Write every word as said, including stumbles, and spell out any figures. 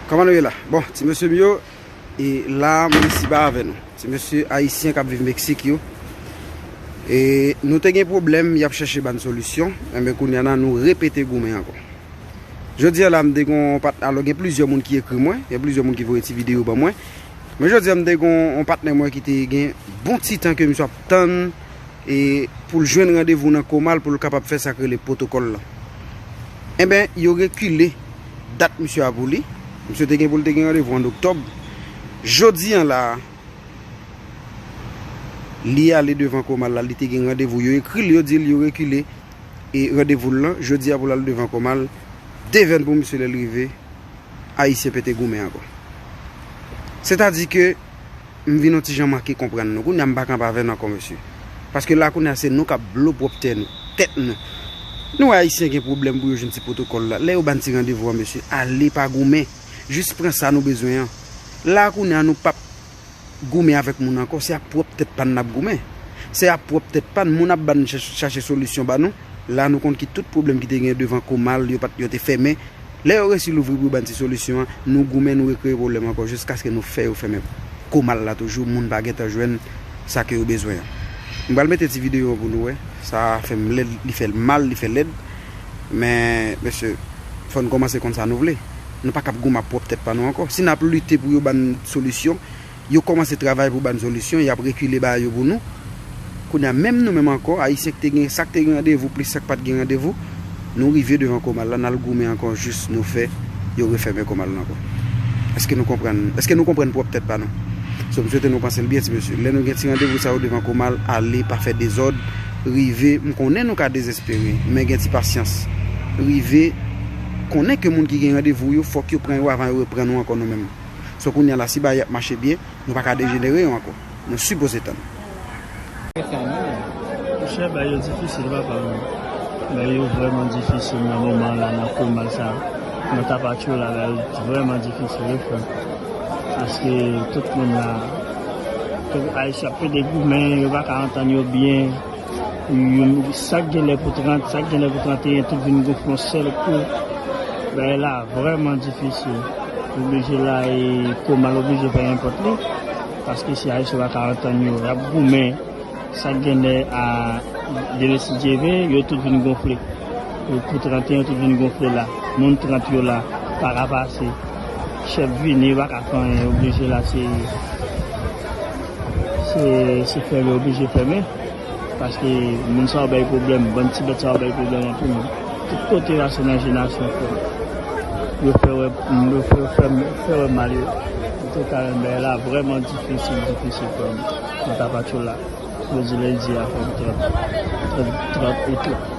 Kòman nou ye la? Bon, ti mesye m yo, e la, mwen isi pa avè nou. Ti mesye ayisyen k ap viv Meksik yo. E nou te gen pwoblèm, y ap chèche ba n solisyon. Enben, kounye a la, nou repete goumen ankò. Jodi a la, m te gen yon pat-, alò, gen plizyè moun ki ekri mwen, gen plizyè moun ki voye ti videyo ban mwen. Men jodi a, m te gen yon patnè mwen ki te gen bon ti tan ke misye ap tann e pou l jwenn randevou nan Komal pou l kapab fè sa k rele pwotokòl la. Enben, yo rekile dat misye a pou li. Misye te gen pou l te gen randevou an oktòb. Jodi a la, li ale devan Komal la, li te gen randevou. Yo ekri l, yo di l yo rekile e randevou l lan. Jodi a pou l al devan Komal, devèn pou misye lè l rive. Ayisyen pete goumen ankò. Sètadi ke m vin yon ti jan manke konprann nou. Kounye a m pa kanpe avè n ankò, mesye. Paske la kounye a se nou k ap blo pwòp tè nou, tèt nou. Nou wè ayisyen gen pwoblèm pou yo jwenn ti pwotokòl la. Lè yo ba n ti randevou an, mesye, ale pa goumen. Jis pran sa nou bezwen an. La kounye a nou p ap goumen avèk moun ankò, se ak pwòp tèt pa n n ap goumen. Se ak pwòp tèt pa n, moun ap ba n chèch-, chache solisyon ba nou. La nou konn ki tout pwoblèm ki te gen devan Komal, yo pa t, yo te fèmen. Lè yo resi louvri pou yo ba n ti solisyon an, nou goumen, nou rekreye pwoblèm ankò jiskaske nou fè yo fèmen Komal la toujou, moun pa gentan jwenn sa ke yo bezwen an. M pral mete ti videyo an pou nou wè. Sa fè m lèd, li fè mal, li fè lèd. Men, mesye, fò n kòmanse konn sa nou vle. Nou pa kab goumen ak pwòp tèt pa nou ankò. Si n ap lite pou yo ba n solisyon, yo kòmanse travay pou ba n solisyon, y ap rekile bagay yo pou nou. Kounye a, menm nou menm ankò, ayisyen ki te gen, sa k te gen randevou, plis sa k pa t gen randevou, nou rive devan Komal la, n al goumen ankò jis nou fè yo refèmen Komal la ankò. Èske nou konprann, èske nou konprann pwòp tèt pa nou? So, m swete nou panse l byen, ti mesye. Lè nou gen ti randevou sa yo devan Komal, ale, pa fè dezòd, rive, m konnen nou ka dezespere, men gen ti pasyans. Rive, konnen ke moun ki gen randevou yo, fòk yo pran yo avan yo reprann nou ankò nou menm. So, kounye a la, si bagay ap mache byen, nou pa ka dejenere yo ankò. Nou sipoze tann. Monchè, bagay yo difisil, papa. Bagay yo vrèman difisil nan moman la, nan Komal sa. Nan Tapachula, bagay yo vrèman difisil, wi, frè. Paske tout moun la, tout ayisyen ap pede goumen, yo pa ka antann yo byen. Youn, sa k genlè pou trant, sa k genlè pou tranteyen, tout vin gonfle yon sèl kou. Bagay la vrèman difisil. Oblije la, e Komal oblije fè nenpòt li. Paske si ayisyen pa ka antann yo, y ap goumen. Sa k genlè a demen si Dye vle, yo tout vin gonfle. Yo pou tranteyen, yo tout vin gonfle la. Moun trant yo la, pa ka pase. Chèf vini, yo pa ka fè anyen, oblije la, se, se, se fèmen, oblije fèmen. Paske moun sa yo bay pwoblèm, bann ti bèt sa yo bay pwoblèm anpil, men. Tout kote la, se nan jenasyon, frè. Yo fè wè, yo fè, fè, fè wè mal yo. An tou ka, men bagay la vrèman difisil, difisil, frè m. Nan Tapachula, jodi lendi a, frè m, trant, trant, trant out la.